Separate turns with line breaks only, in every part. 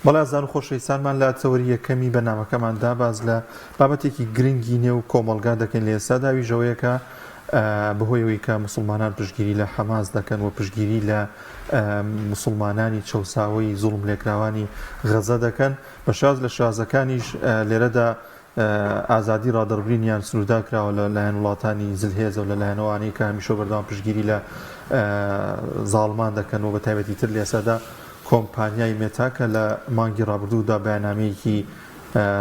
بەڵێ ئازیزان و خۆشەویستانمان لە تەوەری یەکەمی بەرنامەکەماندا باس لە بابەتێکی گرنگی نێو کۆمەڵگا دەکەین لە ئێستادا ئەویش ئەوەیە کە بەهۆی ئەوەی کە موسڵمانان پشتگیری لە حەماس دەکەن و پشتگیری لە موسڵمانانی چەوساوەی زوڵملێکراوانی غەزە دەکەن بە شێواز لە شێوازەکانیش لێرەدا ئازادی ڕادەربرینیان سنووردار کراوە لە لایەن وڵاتانی زلهێزەوە لە لایەن ئەوانەی کە هەمیشە بەردەوام پشتگیری لە زاڵمان دەکەن و بە تایبەتی تر لە ئێستادا کۆمپانیای مێتا کە لە مانگی ڕابردوودا بەیاننامەیەکی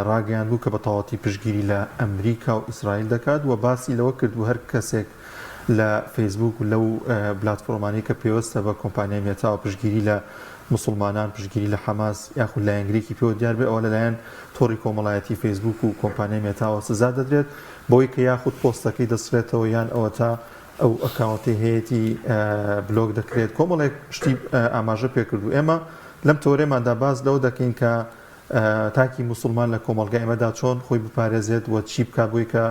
ڕاگەیاندبوو کە بە تەواوەتی پشتگیری لە ئەمریکا و ئیسرائیل دەکات و باسی لەوە کردبوو هەر کەسێک لە فەیسبووک و لەو پلاتفۆرمانەی کە پەیوەستە بە کۆمپانیای مێتاوە پشتگیری لە موسڵمانان، پشتگیری لە حەماس یاخود لایەنگرێکی پێوە دیار بێت ئەوە لەلایەن تۆڕی کۆمەڵایەتی فەیسبووک و کۆمپانیای مێتاوە سزا دەدرێت بەوەی کە یاخود پۆستەکەی دەسڕێتەوە یان ئەوەتا ئەو ئەکاونتەی هەیەتی بلۆک دەکرێت کۆمەڵێک شتی ئاماژە پێکرد و ئێمە لەم تەوەرەماندا باس لەوە دەکەین کە تاکی موسڵمان لە کۆمەڵگای ئێمەدا چۆن خۆی بپارێزێت و چی بکات بۆی کە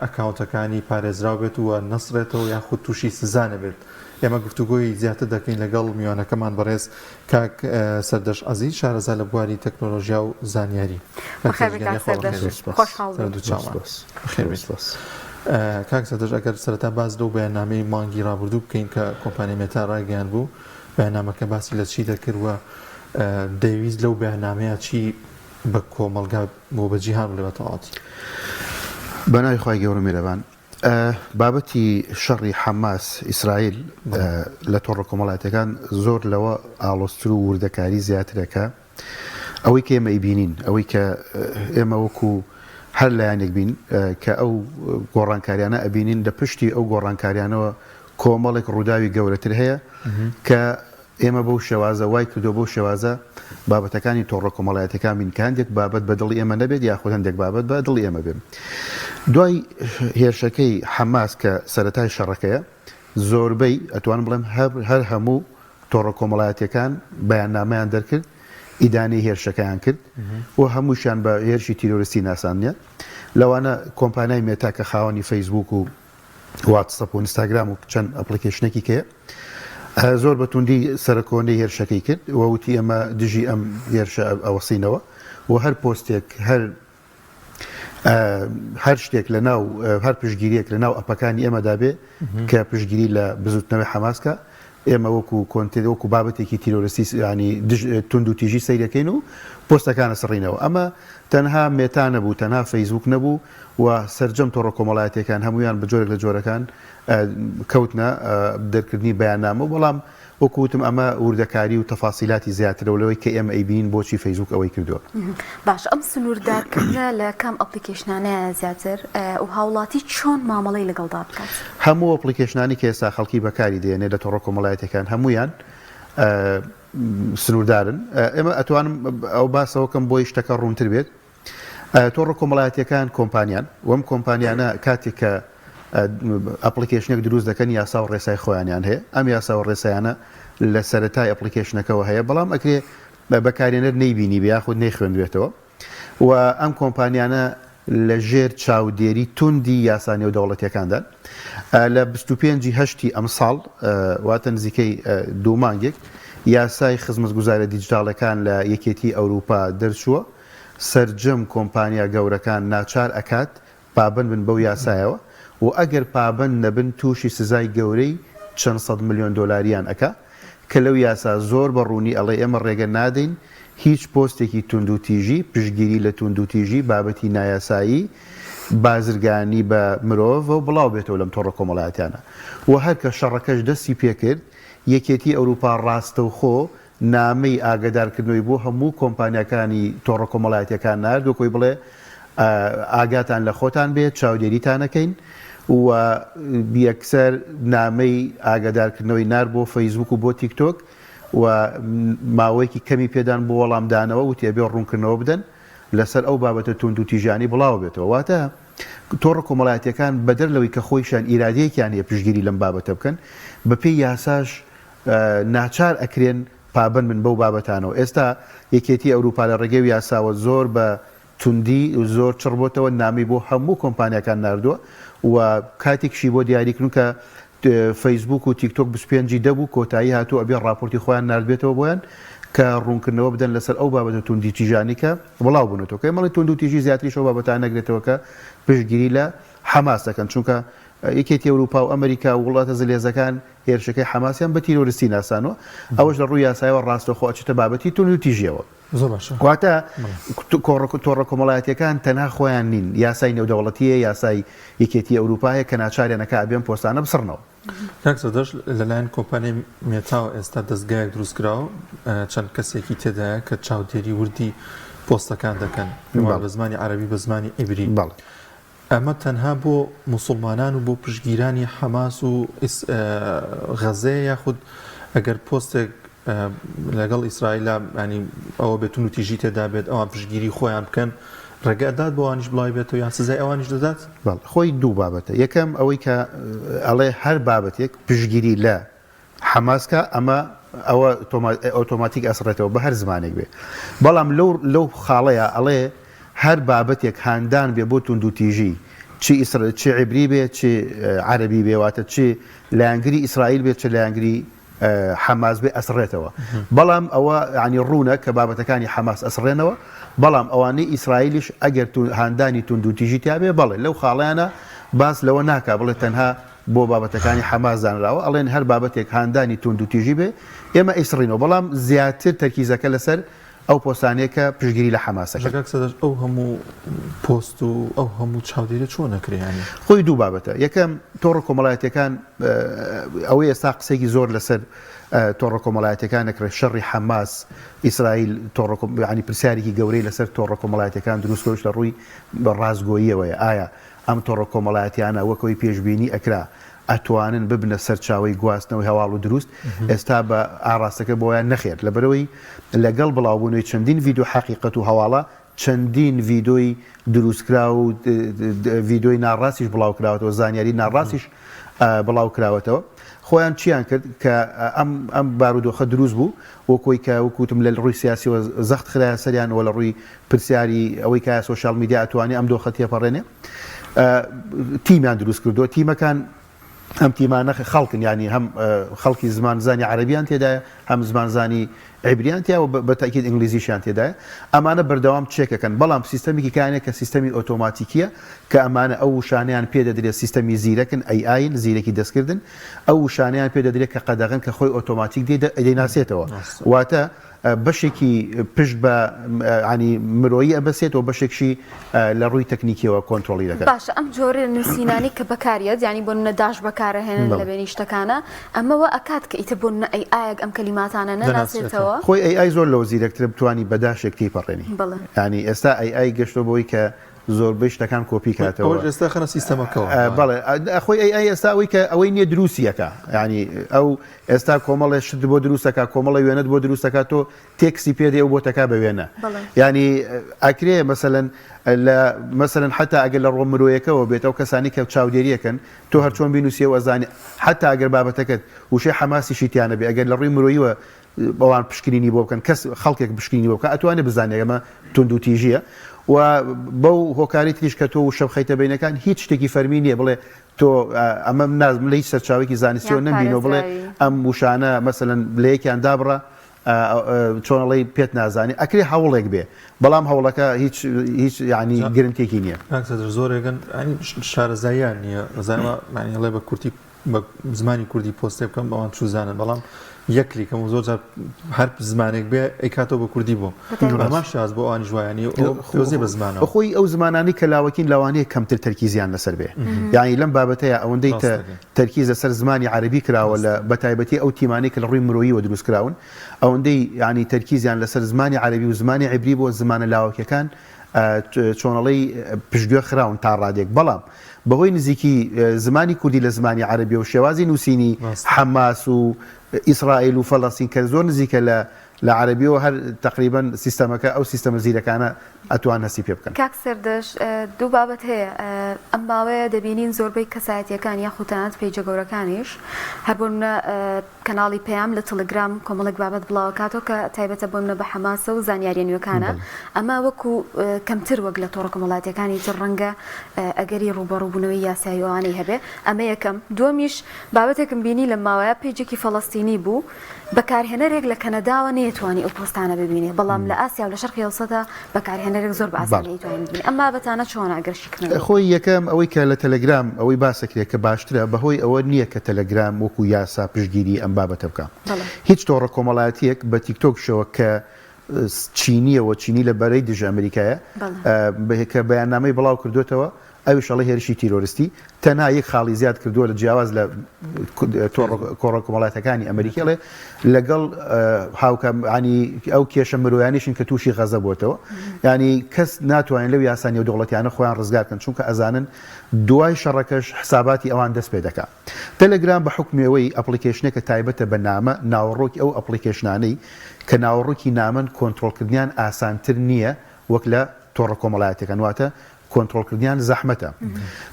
ئەکاونتەکانی پارێزراو بێت و نەسڕێتەوە یاخود تووشی سزا نەبێت. ئێمە گفتوگۆی زیاتر دەکەین لەگەڵ میوانەکەمان بەڕێز کاک سەردەشت عەزیز شارەزا لە بواری تەکنۆلۆژیا و زانیاری. کاک سەردەشت ئەگەر سەرەتا باس لەو بەیاننامەی مانگی ڕابردوو بکەین کە کۆمپانیای مێتا ڕایگەیاند بوو بەیاننامەکە باسی لە چی دەکرد و دەیویست لەو بەیاننامەیە چی بە کۆمەڵگا و بە جیهان بڵێ بە تەواوەتی.
بە ناوی خوای گەورە میرەبان. بابەتی شەڕی حەماس ئیسرائیل لە تۆڕە کۆمەڵایەتەکان زۆر لەوە ئاڵۆزتر و وردەکاری زیاترە کە ئەوەی کە ئێمە ئیبینین ئەوەی کە ئێمە وەکو هەر لایەنێک بین کە ئەو گۆڕانکاریانە ئەبینین لە پشتی ئەو گۆڕانکاریانەوە کۆمەڵێک ڕووداوی گەورەتر هەیە کە ئێمە بەو شێوازە وای کردووە بەو شێوازە بابەتەکانی تۆڕە کۆمەڵایەتیەکان بین کە هەندێک بابەت بە دڵی ئێمە نەبێت یاخود هەندێک بابەت بە دڵی ئێمە بێت. دوای هێرشەکەی حەماس کە سەرەتای شەڕەکەیە زۆربەی ئەتوانم بڵێم هەر هەموو تۆڕە کۆمەڵایەتیەکان بەیاننامەیان دەرکرد ئیدانەی هێرشەکەیان کرد و هەمووشیان بە هێرشی تیرۆریستی ناساندنیان لەوانە کۆمپانیای مێتا کە خاوەنی فەیسبوک و واتسئەپ و ئینستاگرام و چەند ئەپڵیکەیشنێکی کەیە زۆر بە توندی سەرکۆنەی هێرشەکەی کرد و وتی ئێمە دژی ئەم هێرشە ئەوەسینەوە و هەر پۆستێک هەر هەر شتێک لە ناو هەر پشگیریەک لە ناو ئەپەکانی ئێمەدا بێ کە پشگیری لە بزوتنەوەی حەماسکە ئێمە وەکو content وەکو بابەتێکی تیرۆرستی ینی توند و تیژی سەیرەکەین و پۆستەکانە سڕینەوە ئەمە تەنها مێتا نەبوو تەنها فەیسبوک نەبوو و سەرجەم تۆڕە کۆمەڵایەتیەکان هەموویان بە جۆرێک لە جۆرەکان کەوتنە دەرکردنی بەیاننامە بەڵام وەکو وتم ئەمە وردەکاری و تەفاسیلاتی زیاترە و لەوەی کە ئێمە ئەیبینین بۆچی فەیسبوک ئەوەی کردووە.
باشە ئەم سنووردارکردنە لە کام ئەپڵیکەیشنانەیە زیاتر و هاوڵاتی چۆن مامەڵەی لەگەڵدا بکات؟
هەموو ئەپڵیکەیشنانی کە ئێستا خەڵکی بەکاری دێنێ لە تۆڕە کۆمەڵایەتیەکان هەموویان سنووردارن ئێمە ئەتوانم ئەو باسەوە کەم بۆی شتەکە ڕوونتر بێت تۆڕە کۆمەڵایەتیەکان کۆمپانیان وەم کۆمپانیانە کاتێک کە ئەپڵیکەیشنێک دروست دەکەن یاسا و ڕێسای خۆیانیان هەیە ئەم یاسا و ڕێسایانە لە سەرەتای ئەپڵیکەیشنەکەوە هەیە بەڵام ئەکرێ بەکارێنەر نەیبینی بێ یاخود نەیخوێندبێتەوە و ئەم کۆمپانیانە لە ژێر چاودێری توندی یاسا نێودەوڵەتیەکاندان لە 25 هەشتی ئەمساڵ واتە نزیکەی دوو مانگێک یاسای خزمەتگوزارە دیجیتاڵەکان لە یەکێتی ئەوروپا دەرچووە سەرجەم کۆمپانیا گەورەکان ناچار ئەکات پابەند بن بەو یاسایەوە و ئەگەر پابەند نەبن تووشی سزای گەورەی چەند سەد ملیۆن دۆلاریان ئەکا کە لەو یاسا زۆر بە ڕوونی ئەڵێ ئێمە ڕێگە نادەین هیچ پۆستێکی توندوتیژی، پشتگیری لە توندوتیژی، بابەتی نایاسایی، بازرگانی بە مرۆڤەوە بڵاو بێتەوە لەم تۆڕە کۆمەڵایەتیانە و هەر کە شەڕەکەش دەستی پێکرد یەکێتی ئەوروپا ڕاستەوخۆ نامەی ئاگەدارکردنەوەی بۆ هەموو کۆمپانیاکانی تۆڕە کۆمەڵایەتیەکان نارد وەک ئەوەی بڵێ ئاگاتان لە خۆتان بێت چاودێریتان ئەکەین و یەکسەر نامەی ئاگەدارکردنەوەی نارد بۆ فەیسبوک و بۆ تیکتۆک و ماوەیەکی کەمی پێدان بۆ وەڵامدانەوە وتی ئەبێ ڕوونکردنەوە بدەن لەسەر ئەو بابەتە توندوتیژانەی بڵاوبێتەوە واتە تۆڕە کۆمەڵایەتیەکان بەدەر لەوەی کە خۆیشیان ئیرادەیەکیان هەیە پشتگیری لەم بابەتە بکەن بەپێی یاساش ناچار ئەکرێن پابەند بن بەو بابەتانەوە. ئێستا یەکێتی ئەوروپا لە ڕێگەی یاساوە زۆر بە توندی و زۆر چڕ بۆتەوە نامەی بۆ هەموو کۆمپانیاکان ناردووە و کاتێکیشی بۆ دیاری کردوون کە فەیسبووک و تیک تۆک 25 ی دە بوو کۆتایی هاتووە ئەبێ ڕاپۆرتی خۆیان ناردبێتەوە بۆیان. کە ڕوونکردنەوە بدەن لەسەر ئەو بابەتە توندوتیژانەی کە بڵاو بوونەتەوە کە ئێمە ئەڵێین توندوتیژی زیاتریش ئەو بابەتانە نەگرێتەوە کە پشتگیری لە حەماس دەکەن چونکە یەکێتی ئەوروپا و ئەمریکا و وڵاتە زلهێزەکان هێرشەکەی حەماسیان بە تیرۆریستی ناسانوە ئەوەش لە ڕووی یاسایەوە ڕاستەوخۆ ئەچێتە بابەتی توندوتیژیەوە.
زۆر باشە.
واتە تۆڕە کۆمەڵایەتیەکان تەنها خۆیان نین، یاسای نێودەوڵەتی هەیە، یاسای یەکێتی ئەوروپا هەیە کە ناچاریان ئەکا ئەبێ ئەم پۆستانە بسڕنەوە.
کاک سەردەشت لەلایەن کۆمپانیای مێتاوە ئێستا دەزگایەک دروستکراوە چەند کەسێکی تێدایە کە چاودێری وردی پۆستەکان دەکەن بە زمانی عەرەبی بە زمانی عیبری ئەمە تەنها بۆ موسڵمانان و بۆ پشتگیرانی حەماس و غەزەیە یاخود ئەگەر پۆستێک لەگەڵ ئیسرائیلا ینی ئەوە بێت توندوتیژی تێدا بێت ئەوان پشتگیری خۆیان بکەن ڕێگە ئەدات بۆ ئەوانیش بڵاوی بێتەوە یان سزای ئەوانیش دەدات؟
بەڵێ خۆی دوو بابەتە یەکەم ئەوەی کە ئەڵێ هەر بابەتێک پشتگیری لە حەماس کا ئەمە ئەوە ئۆتۆماتیک ئەسڕێتەوە بە هەر زمانێک بێ بەڵام لەو لەو خاڵەیا ئەڵێ هەر بابەتێک هاندان بێ بۆ توندوتیژی چ ئیسر چ عیبری بێ چ عەرەبی بێ واتە چ لایەنگری ئیسرائیل بێ چ لایەنگری حەماس بێ ئەسڕێتەوە بەڵام ئەوە ینی ڕوونە کە بابەتەکانی حەماس ئەسڕێنەوە بەڵام ئەوانەی ئیسرائیلیش ئەگەر هاندانی توندوتیژی تیابێ بەڵێ لەو خاڵیانە باس لەوە ناکا بڵێ تەنها بۆ بابەتەکانی حەماس دانراوە، ئەڵێن هەر بابەتێک هاندانی تووندوتیژی بێ ئێمە ئەیسڕینەوە، بەڵام زیاتر تەرکیزەکە لەسەر ئەو پۆستانەیە کە پشتگیری لە حەماس ئەکەن.
کاک سەردەشت ئەو هەموو پۆست و ئەو هەموو چاودێریە چۆن ئەکرێ یانی؟
خۆی دوو بابەتە، یەکەم تۆڕە کۆمەڵایەتیەکان ئەوەی ئێستا قسەیەکی زۆر لەسەر تۆڕە کۆمەڵایەتیەکان ئەکرێت شەڕی حەماس ئیسرائیل تۆڕە یانی پرسیارێکی گەورەی لەسەر تۆڕە کۆمەڵایەتیەکان دروست کردووە لە ڕووی ڕاستگۆییەوەیە ئایا ئەم تۆڕە کۆمەڵایەتیانە وەک ئەوەی پێشبینی ئەکرا ئەتوانن ببنە سەرچاوەی گواستنەوەی هەواڵ و دروست، ئێستا بە ئاڕاستەکە بۆیان نەخێر، لەبەرئەوەی لەگەڵ بڵاوبوونەوەی چەندین ڤیدۆ حەقیقەت و هەواڵە چەندین ڤیدۆی دروستکراو و ڤیدۆی ناڕاستیش بڵاوکراوەتەوە، زانیاری ناڕاستیش بڵاوکراوەتەوە. خۆیان چیان کرد کە ئەم ئەم بارودۆخە دروست بوو، وەک ئەوەی کە وەک وتم لە ڕووی سیاسیەوە زەخت خرایە سەریان و لە ڕووی پرسیاری ئەوەی کە ئایا سۆشیال میدیا ئەتوانێ ئەم دۆخە تێپەڕێنێ تیمیان دروست کردووە تیمەکان ئەم تیمانە خەڵکن ینی هەم خەڵکی زمانزانی عەربیان تێدایە هەم زمانزانی عیبریان تیا و بە تاکید ئینگلیزیشیان تێدایە ئەمانە بەردەوام check ەکەن بەڵام سیستەمێکی کانێک کە سیستەمی ئۆتۆماتیکیە کە ئەمانە ئەو وشانیان پێ دەدرێت سیستەمی زیرەکن AI ین زیرەکی دەستکردن ئەو وشانیان پێ دەدرێت کە قەدەغن کە خۆی ئۆتۆماتیک دەیناسێتەوە واتە بەشێکی پشت بە یانی مرۆیی ئەبەسێت و بەشێکشی لە ڕووی تەکنیکیەوە کۆنترۆڵی دەکەن.
باشە ئەم جۆرە نووسینانەی کە بەکاریەت یانی بۆ نمونە dash بەکارەهێنن لە بەینی شتەکانە ئەمە وا ئەکات کە ئیتر بۆ نمونە AI یەک ئەم کەلیماتانە نەناسێتەوە؟
خۆی AI زۆر لەوە زیرەکترە بتوانی بە dash ێک تێیپەڕێنی
بەڵێ.
یانی ئێستا AI گەشتوە بەوەی کە زۆربەی شتەکان کۆپی کاتەوە.
ئەوەش ئێستا خەنە سیستەمەکەوە.
بەڵێ خۆی AI ئێستا ئەوەی کە ئەوەی نییە دروستی ئەکا یانی ئەو ئێستا کۆمەڵێ شت بۆ دروست ئەکا کۆمەڵە وێنەت بۆ دروست ئەکا تۆ تێکستی پێ دێ و بۆت ئەکا بە وێنە یانی ئەکرێ مەسەلەن لە مەسەلەن حتا ئەگەر لە ڕۆ مرۆیەکەوە بێت ئەو کەسانی کە چاودێریەکەن تۆ هەر چۆن بینوسی و ئەزانی حتا ئەگەر بابەتەکەت وشەی حەماسیشی تیا نەبێ ئەگەر لە ڕووی مرۆییوە ئەوان پشکنینی بۆ بکەن کەس خەڵکێک پشکنینی بۆ بکە ئەتوانێ بزانێ ئەمە توندوتیژیە و بەو هۆکاری تریش کە تۆ وشە بخەیتە بینەکان هیچ شتێکی فەرمی نییە بڵێ تۆ ئەمەم نازم لە هیچ سەرچاوێکی زانستیەوە نەمبینەوە بڵێ ئەم وشانە مەسەلەن لە یەکیان دابڕە چۆنەڵی پێت نازانی ئەکرێ هەوڵێک بێ بەڵام هەوڵەکە هیچ هیچ یعنی گرنتێکی نییە
زۆرێکن شارەزاییان نییە ڕزانڵێ بە کورتی بە زمانی کوردی پۆستێ بکەم ئەوان چوزانن بەڵام یەک کلیکەم و زۆر جار هەر زمانێک بێ ئەیکاتەوە بە کوردی بۆم هەمان شێواز بۆ ئەوانیش وایە یانی پێوەست نییە بە زمانەوە.
خۆی ئەو زمانانەی کە لاوەکین لەوانەیە کەمتر تەرکیزیان لەسەر بێ یانی لەم بابەتەیا ئەوەندەی تە تەرکیز لەسەر زمانی عەرەبی کراوە لە بەتایبەتی ئەو تیمانەی کە لە ڕووی مرۆییەوە دروست کراون ئەوەندەی یانی تەرکیزیان لەسەر زمانی عەرەبی و زمانی عیبری بووە زمانە لاوەکیەکان چۆنەڵێی پشتگوێ خراون تا ڕادەیەک بەڵام بەهۆی نزیکی زمانی کوردی لە زمانی عەرەبی و شێوازی نووسینی حەماس و ئیسرائیل و فەلەستین کە زۆر نزیکە لە لە عەرەبیەوە هەر تەقریبەن سیستەمەکە ئەو سیستەمە زیرەکانە ئەتوان هەستی پێ بکەن.
کاک سەردەشت دوو بابەت هەیە ئەم ماوەیە دەبینین زۆربەی کەسایەتیەکان یاخود تەنانەت پەیجە گەورەکانیش هەر بۆ نمونە کەناڵی پەیام لە تڵگرام کۆمەڵێک بابەت بڵاوەکاتەوە کە تایبەتە بۆ منە بە حەماسە و زانیاریە نوێکانە ئەمە وەکو کەمتر وەک لە تۆڕە کۆمەڵاتیەکانی تر ڕەنگە ئەگەری ڕووبەڕووبوونەوەی یاسایی و ئەوانەی هەبێ ئەمە یەکەم دووەمیش بابەتێکم بینی لەم ماوەیە page ێکی فەڵەستینی بوو بەکارهێنەرێک لە کەنەداوە نەیەتە. نەیەتوانی ئەو پۆستانە ببینێ بەڵام لە ئاسیا و لە شەرقی ئەوسەتا بەکارهێنەرێک زۆر بە ئاسانی ئەیتوانی ببینێ ئەم بابەتانە چۆنە ئەگەر شیکردنەوەی بۆ
خۆی یەکەم ئەوەی کە لە تەلەگرام ئەوەی باسەکرێ کە باشترە بەهۆی ئەوە نییە کە تەلەگرام وەکو یاسا پشتگیری ئەم بابەتە بکا هیچ تۆڕە کۆمەڵایەتیەک بە تیکتۆکیشەوە کە چینیە و چینی لە بەرەی دژە ئەمریکایە کە بەیاننامەی بڵاو کردوێتەوە ئەویش ئەڵێ هێرشی تیرۆرستی تەنها یەک خاڵی زیاد کردووە لە جیاواز لە تۆڕە کۆمەڵایەتەکانی ئەمریکی ئەڵێ لەگەڵ هاوکانی ئەو کێشە مرۆیانیشن کە تووشی غەزە بۆتەوە ینی کەس ناتوانێت لەو یاسا نێودەوڵەتیانە خۆیان ڕزگار کەن چونکە ئەزانن دوای شەڕەکەش حساباتی ئەوان دەست پێ دەکا تەلەگرام بە حوکمی ئەوەی application ێکە تایبەتە بە نامە ناوەڕۆکی ئەو application انەی کە ناوەڕۆکی نامەن کۆنترۆڵکردنیان ئاسانتر نییە وەک لە تۆڕە کۆمەڵایەتیەکان واتە کۆنترۆڵکردنیان زەحمەتە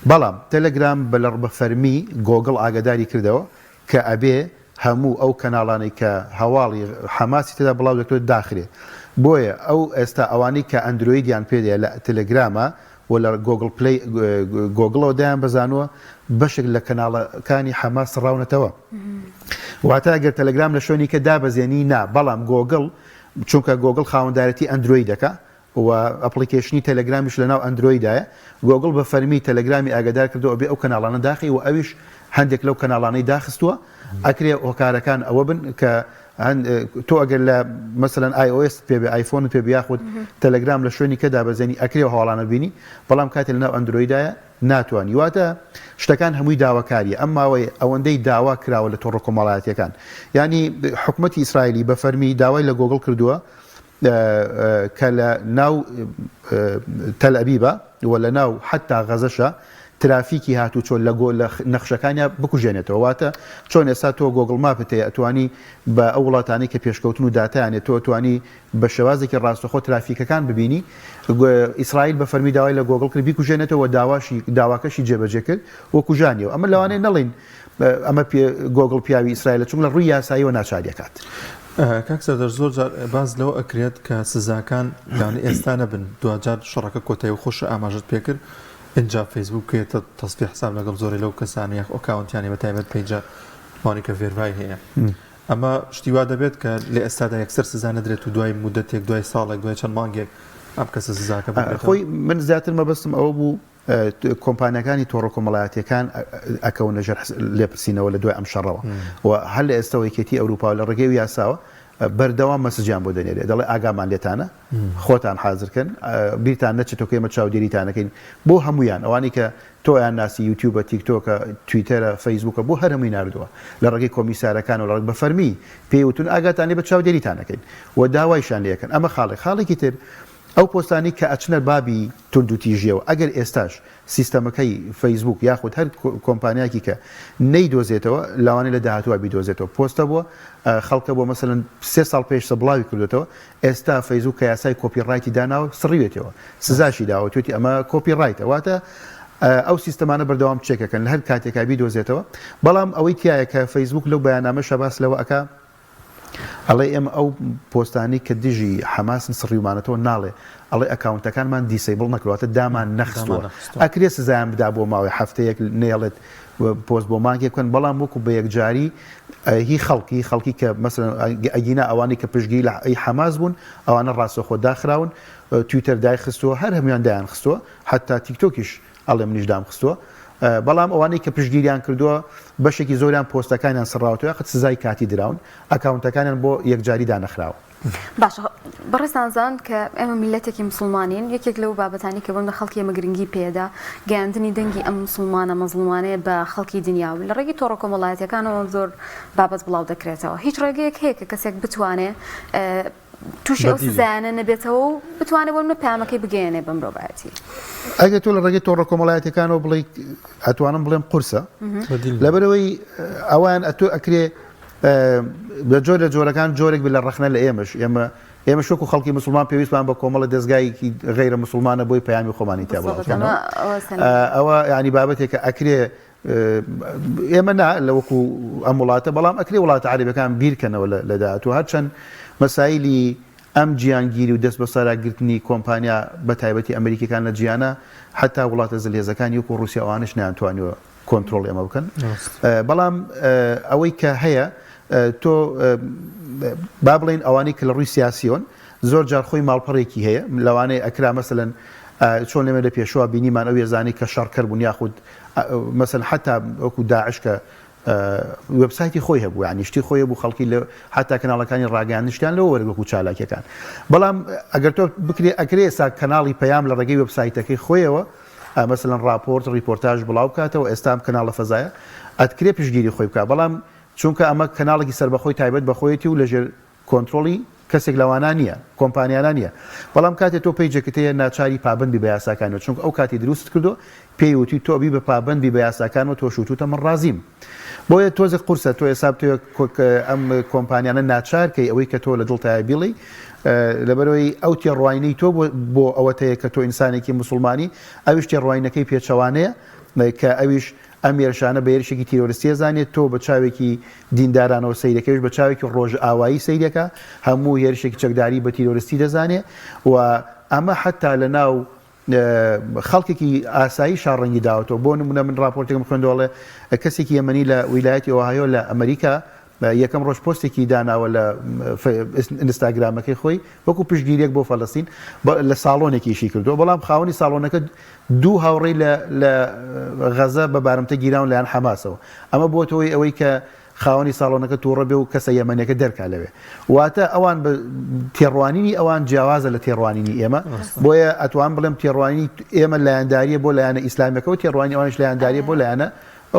بەڵام تەلەگرام بە لە بە فەرمی گۆگڵ ئاگاداری کردەوە کە ئەبێ هەموو ئەو کەناڵانەی کە هەواڵی حەماسی تێدا بڵاو دەکرێت داخرێ بۆیە ئەو ئێستا ئەوانەی کە ئەندرۆیدیان پێ دێ لە تەلەگرامە و لە گۆگڵ پلەی گۆگڵەوە دایان بەزانووە بەشێک لە کەناڵەکانی حەماس سڕاونەتەوە واتە ئەگەر تەلەگرام لە شوێنی کە دابەزێنی نا بەڵام گۆگڵ چونکە گۆگڵ خاوەندارێتی ئەندرۆیدەکە و application ی تەلەگرامیش لەناو ئەندرۆیدایە، گۆگڵ بە فەرمی تەلەگرامی ئاگادار کردەوە ئەبێ ئەو کەناڵانە داخەی و ئەویش هەندێک لەو کەناڵانەی داخستووە، ئەکرێ هۆکارەکان ئەوە بن کە تۆ ئەگەر لە مەسەلەن iOS ت پێ بێ ئایفۆنت پێ بێ یاخود تەلەگرام لە شوێنی کە دابەزێنی ئەکرێ ئەو هەواڵانە ببینی بەڵام کاتێ لەناو ئەندرۆیدایە ناتوانی واتە شتەکان هەمووی داواکاریە ئەم ماوەیە ئەوەندەی داوا کراوە لە تۆڕە کۆمەڵایەتیەکان یانی حکومەتی ئیسرائیلی بە فەرمی داوای لە گۆگڵ کردووە کە لە ناو تەل ئەبیبە و لە ناو حەتا غەزەشە ترافیکی هاتوچۆ لە گۆ لە نەخشەکانیا بکوژێنێتەوە واتە چۆن ئێستا تۆ گۆگڵ ماپت هەیە ئەتوانی بە ئەو وڵاتانەی کە پێشکەوتن و داتایان هەیە تۆ ئەتوانی بە شێوازێکی ڕاستەخۆ ترافیکەکان ببینی ئیسرائیل بە فەرمی داوای لە گۆگڵ کرد بیکوژێنێتەوە و داواشی داواکەشی جێبەجێ کرد و کوژانیەوە ئەمە لەوانەیە نەڵێین ئەمە گۆگڵ پیاوی ئیسرائیلە چونکە لە ڕووی یاساییەوە ناچاری ئەکات.
کاک سەردار زۆر جار باس لەوە ئەکرێت کە سزاکان لەوانەیە ئێستا نەبن دواجار شەڕەکە کۆتایی و خۆشە ئاماژەت پێکرد ئینجا فەیسبوک بکەوێتە تەسفیە حساب لەگەڵ زۆرێ لەو کەسانە یاخ account یانی بە تایبەت page ە ئەوانەی کە verify هەیە ئەمە شتی وا دەبێت کە لە ئێستادا یەکسەر سزا نەدرێت و دوای مودەتێک دوای ساڵێک دوای چەند مانگێک ئەم کەسە سزاکە بدرێتەوە.
خۆی من زیاتر مەبەستم ئەوە بوو کۆمپانیاکانی تۆڕە کۆمەڵایەتیەکان ئەکەونە ژێر لێپرسینەوە لە دوای ئەم شەڕەوە و هەر لە ئێستەوە یەکێتی ئەوروپا لە ڕێگەی و یاساوە بەردەوام message یان بۆ دەنێرێ دەڵێ ئاگامان لێتانە خۆتان حازرکەن بیرتان نەچێتەوە کە ئێمە چاودێریتانەکەین بۆ هەمویان ئەوانەی کە تۆیان ناسی یوتیوبە تیکتۆکە تویتەرە فەیسبوکە بۆ هەر هەمووی ناردووە لە ڕێگەی کۆمیسارەکان و لە ڕێگ بە فەرمی پێی وتون ئاگاتان لێ بە چاودێریتانەکەین و داوایشان لێکەن ئەمە خاڵێک خاڵێکی تر ئەو پۆستانەی کە ئەچنە بابی توندوتیژیەوە ئەگەر ئێستاش سیستەمەکەی فەیسبوک یاخود هەر کۆمپانیاکی کە نەیدۆزێتەوە لەوانەیە لە داهاتووا بیدۆزێتەوە پۆستە بووە خەڵکە بۆ مەسەلەن سێ ساڵ پێش سە بڵاوی کردوێتەوە ئێستا فەیسبوک کە یاسای copyright ی داناوە سڕیوێتەوە سزاشی داوە توێتی ئەمە copyright ە واتە ئەو سیستەمانە بەردەوام چێکەکەن لە هەر کاتێکا بیدۆزێتەوە بەڵام ئەوەی تایە کە فەیسبوک لەو بەیاننامەشە باس لەوە ئەکا ئەڵێ ئێمە ئەو پۆستانەی کە دژی حەماسن سڕیومانەتەوە ناڵێ ئەڵێ ئەکاونتەکانمان disable نەکردوە واتە دامان نەخستووە ئەکرێ سزایان بدا بۆ ماوەی هەفتەیەک نەیەڵێت پۆست بۆ مانگێک بکەن بەڵام وەکو بە یەکجاری هی خەڵکی خەڵکی کە مەسەلەن ئەگینا ئەوانەی کە پشتگیری لە حەماس بوون ئەوانە ڕاستەوخۆ داخراون تویتەر دایخستووە هەر هەموویان دایان خستووە حەتا تیکتۆکیش ئەڵێ منیش دامخستووە بەڵام ئەوانەی کە پشتگیریان کردووە بەشێکی زۆریان پۆستەکانیان سڕاوەتەوە یاخود سزای کاتی دراون ئەکاونتەکانیان بۆ یەکجاری دانەخراوە.
باشە بەڕێزتان زان کە ئێمە میللەتێکی موسڵمانین یەکێک لەو بابەتانی کە بۆمە خەڵکی ئێمە گرنگی پێدا گەیاندنی دەنگی ئەم موسڵمانە مەزڵومانەیە بە خەڵکی دنیا و لە ڕێگەی تۆڕە کۆمەڵایەتیەکانەوە زۆر بابەت بڵاو دەکرێتەوە هیچ ڕێگەیەک هەیە کە کەسێک بتوانێ تووشی ئەو سزایانە نەبێتەوە و بتوانێت بۆ منە پەیامەکەی بگەیەنێ بە مرۆڤایەتی.
ئەگەر تۆ لە ڕێگەی تۆڕە کۆمەڵایەتیەکانەوە بڵێی ئەتوانم بڵێم قورسە لەبەرەوەی ئەوان ئەتۆ ئەکرێ بە جۆر لە جۆرەکان جۆرێک بێ لە ڕەخنە لە ئێمەش ئێمە ئێمە شۆک و خەڵکی مسلمان پێویستمان بە کۆمەڵە دەستگایەکی غیرە مسلمانە بۆی پەیامی خۆمانی تیا بڵاوکەنەوە ئەوە ینی بابەتێکە ئەکرێ ئێمە نا لە وەکو ئەم وڵاتە بەڵام ئەکرێ وڵاتە عەرەبەکان بیرکەنەوە لە داهاتوو هەرچەند مەسایلی ئەم جیانگیری و دەست بەسەراگرتنی کۆمپانیا بە تایبەتی ئەمریکیەکان لە جیانە حتا وڵاتە زلهێزەکانی وەکو ڕوسیا ئەوانش نەیانتوانیوە کۆنترۆڵی ئەمە بکەن بەڵام ئەوەی کە هەیە. تۆ با بڵێین ئەوانەی کە لە ڕووی سیاسیەوەن زۆر جار خۆی ماڵپەڕێکی هەیە لەوانەیە ئەکرا مەسەلەن چۆن لێمە لە پێشەوە بینیمان ئەو هێزانەی کە شەڕکەر بوون یاخود مەسەلەن حتا وەکو داعش کە وێبسایتی خۆی هەبوو یانی شتی خۆی هەبوو خەڵکی لە حتا کەناڵەکانی ڕاگەیاندن شتیان لەوە وەرگ وەکو چالاکیەکان بەڵام ئەگەر تۆ بکرێ ئەکرێ ئێستا کەناڵی پەیام لە ڕێگەی وێبسایتەکەی خۆیەوە مەسەلەن ڕاپۆرت ڕیپۆرتاژ بڵاو بکاتەوە ئێستا ئەم کەناڵە فەزایە ئەتکرێ پشتگیری خۆی بکات بەڵام چونکە ئەمە کەناڵێکی سەربەخۆی تایبەت بە خۆیەتی و لەژێر کۆنترۆڵی کەسێک لەوانە نییە، کۆمپانیانە نییە، بەڵام کاتێ تۆ پەیجێکت هەیە ناچاری پابەند بی بە یاساکانەوە چونکە ئەو کاتی دروستت کردووە پێی وتوی تۆ ئەبی بە پابەند بی بە یاساکانەوە تۆش وتوتە من ڕازیم بۆیە تۆزێک قورسە تۆ ئێستا بتەوێ ئەم کۆمپانیانە ناچار کەی ئەوەی کە تۆ لە دڵتایە بیڵێی لەبەرئەوەی ئەو تێڕواینەی تۆ بۆ ئەوەتەیە کە تۆ ئینسانێکی موسڵمانی ئەویش تێڕواینەکەی پێچەوانەیە کە ئەویش ئەم هێرشانە بە هێرشێکی تیرۆرستی ئەزانێت، تۆ بە چاوێکی دیندارانەوە سەیرەکەی، ئەویش بە چاوێکی ڕۆژئاوایی سەیرەکا، هەموو هێرشێکی چەکداری بە تیرۆرستی دەزانێ و ئەمە حەتا لە ناو خەڵکێکی ئاساییشا ڕەنگی داوەتەوە. بۆ نموونە من ڕاپۆرتێکم خوێندەوە ئەڵێ کەسێکی یەمەنی لە ویلایەتی ئۆهایۆ لە ئەمەریکا یەکەم ڕۆژ پۆستێکی داناوە لە ئینستاگرامەکەی خۆی وەکو پشتگیریەک بۆ فەلەستین لە ساڵۆنێک ئیشی کردووە بەڵام خاوەنی ساڵۆنەکە دوو هاوڕێی لە لە غەزە بە بارمتە گیراون لایەن حەماسەوە ئەمە بۆتە هۆی ئەوەی کە خاوەنی ساڵۆنەکە تووڕە بێ و کەسە یەمەنیەکە دەرکا لەوێ واتە ئەوان بە تێڕوانینی ئەوان جیاوازە لە تێڕوانینی ئێمە بۆیە ئەتوان بڵێم تێڕوانینی ئێمە لایەنداریە بۆ لایەنە ئیسلامیەکە و تێڕوانینی ئەوانیش لایەنداریە بۆ لایەنە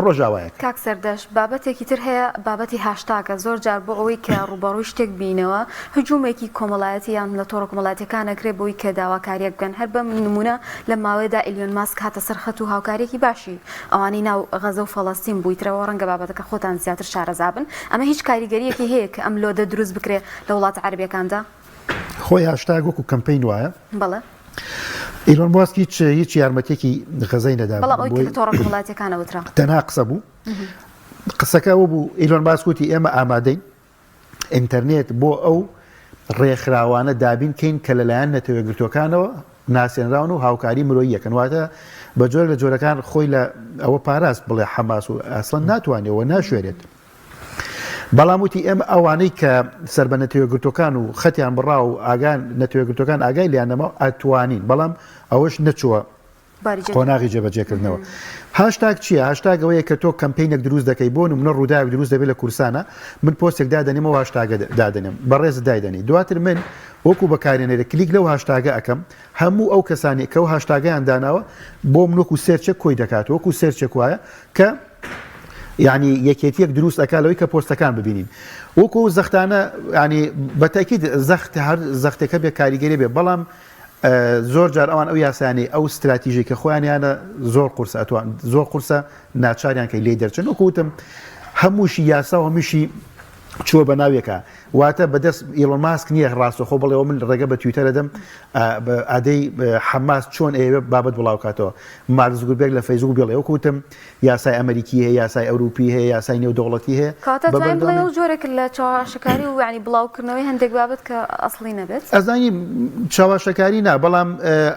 ڕۆژاوایەک.
کاک سەردەشت بابەتێکی تر هەیە بابەتی هاشتاگە زۆر جار بۆ ئەوەی کە ڕووبەڕووی شتێک بینەوە هجومێکی کۆمەڵایەتی یان لە تۆڕە کۆمەڵایەتیەکان ئەکرێ بۆی کە داواکاریەک بکەن هەر بەم نمونە لەم ماوەیەدا ئیلیۆن ماسک هاتە سەر خەت و هاوکاریەکی باشی ئەوانەی ناو غەزە و فەڵەستین بوو ئیترەوە ڕەنگە بابەتەکە خۆتان زیاتر شارەزا بن ئەمە هیچ کاریگەریەکی هەیە کە ئەم لۆدە دروست بکرێ لە وڵاتە عەرەبیەکاندا؟
خۆی هاشتاگ وەکو کەمپەین وایە.
بەڵێ.
ئیلۆن ماسک هیچ هیچ یارمەتیەکی غەزەی نەدا.
بەڵام ئەوەی کە لە تۆڕە کۆمەڵایەتیەکانە وترا.
تەنها قسە بوو. قسەکە ئەوە بوو ئیلۆن ماسک وتی ئێمە ئامادەین ئینتەرنێت بۆ ئەو ڕێکخراوانە دابین کەین کە لەلایەن نەتەوە یەکگرتووەکانەوە ناسێنراون و هاوکاری مرۆیی ئەکەن واتە بە جۆرێک لە جۆرەکان خۆی لە ئەوە پاراست بڵێ حەماس و ئەسڵەن ناتوانێت و ناشوێرێت. بەڵام وتی ئێمە ئەوانەی کە سەر بە نەتەوەیەکگرتووەکان و خەتیان بڕا و ئاگایان نەتەوەیەکگرتووەکان ئاگای لێیان نەما ئەتوانین بەڵام ئەوەش نەچووە قۆناغی جێبەجێکردنەوە. هاشتاگ چییە؟ هاشتاگ ئەوەیە کە تۆ کەمپەینێک دروست دەکەی بۆ نمونە ڕووداوێک دروست دەبێت لە کوردستانە من پۆستێک دادەنێم و هاشتاگە دادەنێم بەڕێزت دایدەنێی دواتر من وەکو بەکارهێنەرێک کلیک لەو هاشتاگە ئەکەم هەموو ئەو کەسانەی کە ئەو هاشتاگەیان داناوە بۆ من وەکو search ێک کۆی دەکاتەوە وەکو search ێک وایە کە یعنی یەکێتیەک دروست ئەکا لەوەی کە پۆستەکان ببینین وەکو ئەو زەختانە ینی بەتەکید زەخت هەر زەختێکە بێ کاریگەری بێ بەڵام زۆر جار ئەوان ئەو یاسانی ئەو استراتیژی کە خۆیانیانە زۆر قورسە ئەتوان زۆر قورسە ناچاریان کەی لێی دەرچن وەکو وتم هەمووشی یاسا و هەمووشی چووە بە ناوێکە واتە بەدەست ئیلۆن ماسک نییە ڕاستەخۆ بڵێەوە من ڕێگە بە تویتەر دەدەم ئادەی حەماس چۆن ئەیەوێ بابەت بڵاوکاتەوە مارک زوکربێرگ لە فەیسبوک بڵێ وەکو وتم یاسای ئەمریکی هەیە یاسای ئەوروپی هەیە یاسای نێودەوڵەتی هەیە
کەواتە توانین بڵێین ئەو جۆرێک لە چەواشەکاری و یانی بڵاوکردنەوەی هەندێک بابەت کە ئەسڵی نەبێت؟
ئەزانی چەواشەکاری نا بەڵام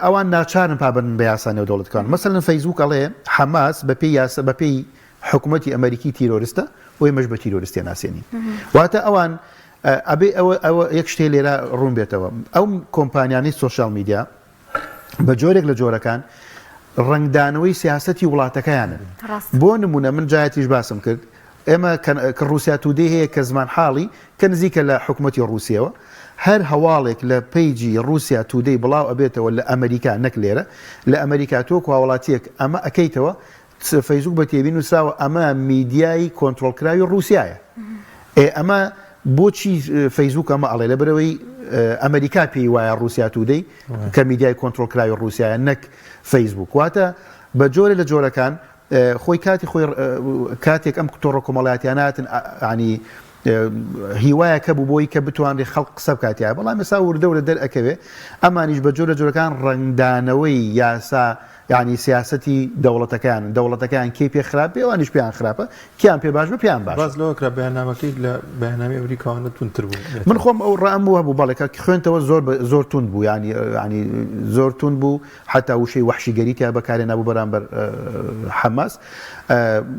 ئەوان ناچارن پابەندن بە یاسا نێودەوڵەتەکان مەسەلەن فەیسبوک ئەڵێ حەماس بەپێی یاسا بەپێی حکومەتی ئەمریکی تیرۆرستە و ئێمەش بە تیرۆرستی ناسێنین واتە ئەوان ئەبێ ئەوە ئەوە یەک شتێ لێرە ڕوون بێتەوە ئەو کۆمپانیانەی سۆشیال میدیا بە جۆرێک لە جۆرەکان ڕەنگدانەوەی سیاسەتی وڵاتەکەیانن بۆ نمونە من جایەتیش باسم کرد ئێمە کە ڕوسیا تودەی هەیە کە زمان حاڵی کە نزیکە لە حکوومەتی ڕوسیەوە هەر هەواڵێک لە page ی ڕوسیا تودەی بڵاو ئەبێتەوە لە ئەمریکا نەک لێرە لە ئەمریکا تۆ هاوڵاتیەک ئەمە ئەەکەیتەوە فەیسبوک بە تێبینی نووسراوە ئەمە میدیای کۆنترۆڵکراوی ڕووسیایە. ئێ ئەمە بۆچی فەیسبوک ئەمە ئەڵێ؟ لەبەرئەوەی ئەمریکا پێی وایە ڕووسیا تودەی کە میدیای کۆنترۆڵکراوی ڕووسیایە نەک فەیسبوک. واتە بە جۆرێ لە جۆرەکان خۆی کاتی خۆی کاتێک ئەم تۆڕە کۆمەڵایەتیانە هاتن ینی هیوایەک هەبوو بۆی کە بتوانرێ خەڵک قسە بکات تیا بەڵام ئێستا وردە وردە دەرئەکەوێ ئەمانیش بە جۆرە جۆرەکان ڕەنگدانەوەی یاسا یانی سیاسەتی دەوڵەتەکەیانن، دەوڵەتەکەیان کێی پێ خراپ بێ ئەوانیش پێیان خراپە، کێیان پێ باش بێ پێیان باشە.
باس لەوە کرا بەیاننامەکەی لە بەیاننامەی ئەمریکاوە نە توندتر بوو.
من خۆم ئەو ڕام هەبوو بەڵێ کە خوێندتەوە زۆر زۆر توند بوو یانی یانی زۆر توند بوو حەتا وشەی وەحشیگەری تیا بەکارهێنابوو بەرامبەر حەماس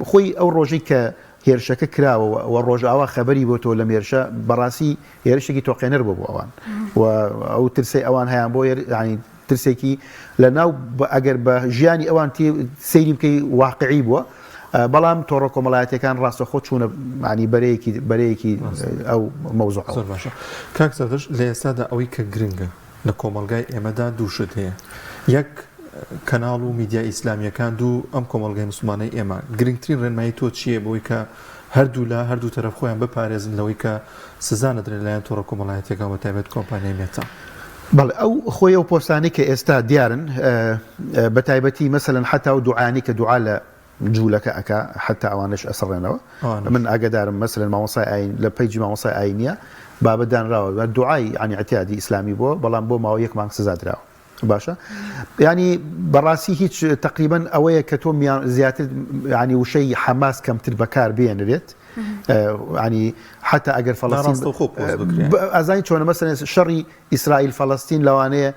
خۆی ئەو ڕۆژەی کە. هێرشەکە کراوە و ڕۆژئاوا خەبەری بۆتەوە لەم هێرشە بەڕاستی هێرشێکی تۆقێنەر بووە بۆ ئەوان و ئەو ترسەی ئەوان هەیان بۆ ینی ترسێکی لە ناو ئەگەر بە ژیانی ئەوان سەیری بکەی واقعی بووە بەڵام تۆڕە کۆمەڵایەتەکان ڕاستەخۆ چوونە معنی بەرەیەکی بەرەیەکی ئەو مەوزوع
زۆر باشە کاک سەردەشت لە ئێستادا ئەوەی کە گرنگە لە کۆمەڵگای ئێمەدا دوو شت هەیە یەک کەناڵ و میدیا ئیسلامیەکان دوو ئەم کۆمەڵگای مسوڵمانەی ئێمە گرنگترین ڕێنمایی تۆ چییە بۆی کە هەردوولا هەردوو تەرەف خۆیان بپارێزن لەوەی کە سزا نەدرێن لەلایەن تۆڕە کۆمەڵایەتیەکان بە تایبەت کۆمپانیای مێتا؟
بەڵێ ئەو خۆی ئەو پۆستانەی کە ئێستا دیارن بە تایبەتی مەسەلەن حەتا ئەو دوعایانەی کە دوعا لە جوولەکە ئەکا حەتا ئەوانەش ئەسڕێنەوە من ئاگادارم مەسەلەن مامۆستای ئاین لە page ی مامۆستای ئاینیە بابەت دانراوە دوعای یانی اعتیادی ئیسلامی بووە بەڵام بۆ ماوەی یەک مانگ سزا دراوە باشە ینی بەڕاستی هیچ تقریبا ئەوەیە کە تۆ زیاتر ینی وشەی حەماس کەمتر بەکار بێنرێت ینی حتا ئەگەر فەڵەستین ئەزانی چۆنە مەسەلەن شەڕی ئیسرائیل فەڵەستین لەوانەیە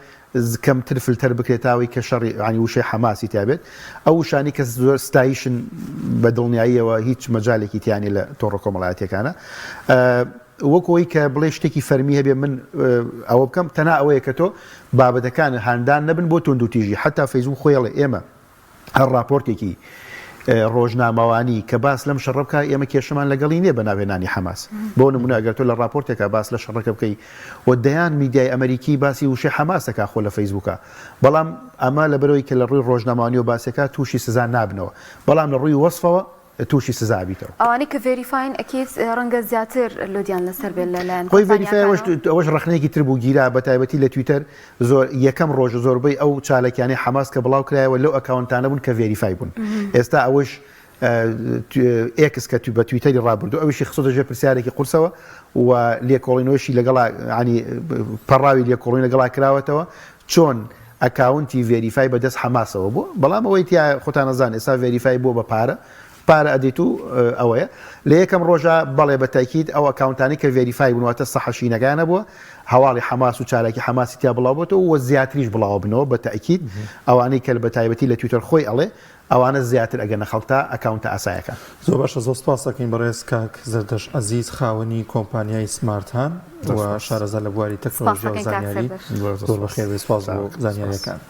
کەمتر فلتەر بکرێت تاوەی کە شەڕی ینی وشەی حەماسی تابێت ئەو وشانی کە زۆر ستایشن بە دڵنیاییەوە هیچ مەجالێکی تیانە لە تۆڕە کۆمەڵایەتیەکانە وەک ئەوەی کە بڵێ شتێکی فەرمی هەبێ من ئەوە بکەم تەنها ئەوەیە کە تۆ بابەتەکان هاندان نەبن بۆ توندوتیژی حتا فەیسبوک خۆی ئەڵێ ئێمە هەر ڕاپۆرتێکی ڕۆژنامەوانی کە باس لەم شەڕە بکە ئێمە کێشەمان لەگەڵی نییە بە ناوهێنانی حەماس بۆ نمونە ئەگەر تۆ لە ڕاپۆرتێکا باس لە شەڕەکە بکەی و دەیان میدیای ئەمریکی باسی وشەی حەماس دەکا خۆ لە فەیسبوکە بەڵام ئەمە لەبەرەوەی کە لە ڕووی ڕۆژنامەوانیەوە باسەکە تووشی سزا نابنەوە بەڵام لە ڕووی وەسفەوە تووشی سزا ئەبیتەوە.
ئەوانەی کە verify ن ئەکید ڕەنگە زیاتر load یان لەسەر بێت لە لایەن
خۆی verify ئەوەش
کۆمپانیاکانەوە.
ئەوەش ڕەخنەیەکی تر بوو گیرا بە تایبەتی لە تویتەر زۆر یەکەم ڕۆژ زۆربەی ئەو چاالکیانەی حەماس کە بڵاو کرایەوە لەو ئەکاونتانە بوون کە verify بوون ئێستا ئەوەش ئێکس کە بە تویتەری ڕابردوو ئەویشی خستۆتە ژێر پرسیارێکی قورسەوە و لێکۆڵینەوەشی لەگەڵا ینی پەڕاوی لێکۆڵین لەگەڵا کراوەتەوە چۆن ئەکاونتی verify بە دەست حەماسەوە بووە بەڵام ئەوەی تیا خۆتان ئەزان ئێستا verify بووە بە پارە پارە ئەدەیت و ئەوەیە لە یەکەم ڕۆژا بەڵێ بە تاکید ئەو ئەکاونتانەی کە verify بوون واتە سەحە شینەکان هەبووە هەواڵی حەماس و چالاکی حەماسی تیا بڵاو بۆتەوە و زیاتریش بڵاو بنەوە بە تاکید ئەوانەی کە بە تایبەتی لە تویتەر خۆی ئەڵێ ئەوانە زیاتر ئەگەنە خەڵک تا ئەکاونتە ئاسایەکان.
زۆر باشە زۆر سپاست ئەکەین بەڕێز کاک زەردەشت عەزیز خاوەنی کۆمپانیای سمارت هان
زۆر
و
سپاس.
شارەزا لە بواری
سپاس
تەکنۆلۆژیا و
ئەکەین کاک
زانیاری
سەردەشت.
زۆر زۆر
زۆر
سپاس.
بەخێر بێی سپاس بۆ
سلامەت. سپاس.
زانیاریەکان.